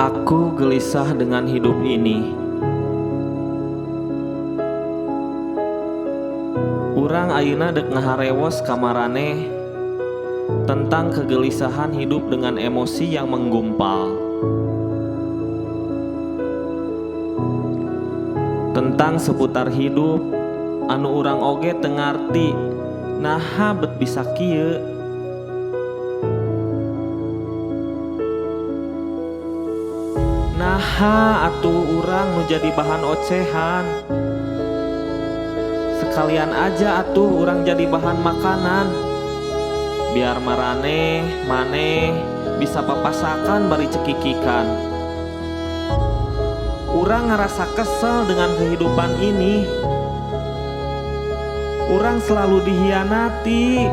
Aku gelisah dengan hidup ini. Urang ayeuna dek ngaharewos ka maraneh tentang kegelisahan hidup dengan emosi yang menggumpal. Tentang seputar hidup anu urang oge teu ngarti naha bet bisa kieu. Naha atuh urang nu jadi bahan ocehan. Sekalian aja atuh urang jadi bahan makanan. Biar maraneh maneh bisa papasakan bari cekikikan. Urang ngerasa kesel dengan kehidupan ini. Urang selalu dihianati.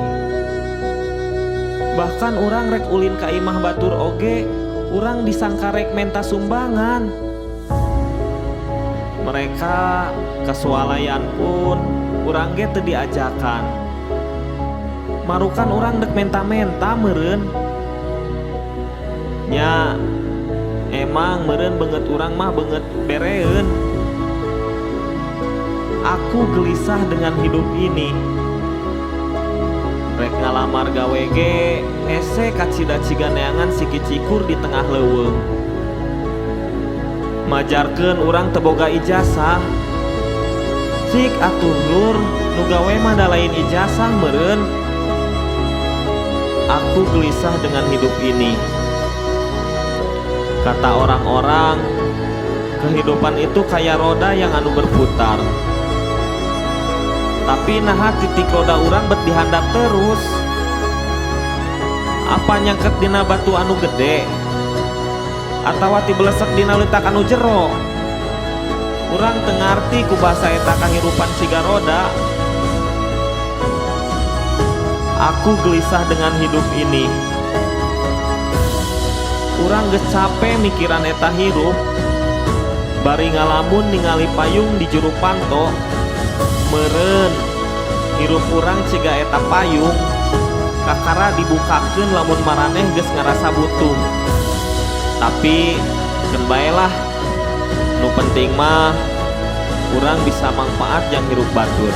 Bahkan urang rek ulin ka imah batur oge, urang disangka rek menta sumbangan. Mereka kesualayan pun urang ge teu diajakan. Marukan urang dek menta-menta meureun. Nya emang meureun beungeut urang mah beungeut bereun. Aku gelisah dengan hidup ini. Rek ngalamar gawe ge hese kacida ciga neangan siki cikur di tengah leuweung. Majarkeun urang teu boga ijazah. Cik atuh lur, nu gawe mah da lain ijazah meureun. Aku gelisah dengan hidup ini. Kata orang-orang, kehidupan itu kayak roda yang anu berputar. Tapi naha titik roda urang bet dihandap terus. Apa nyangket dina batu anu gede? Atawa tibelesek dina leutak anu jero? Urang teu ngarti ku bahasa eta kahirupan siga roda. Aku gelisah dengan hidup ini. Urang geus cape mikiran eta hirup. Bari ngalamun ningali payung di juru panto. Meureun hirup urang ciga eta payung. Kakara dibukakeun lamun maraneh geus ngarasa butuh. Tapi keun bae lah. Nu penting mah urang bisa mangpaat jang hirup batur.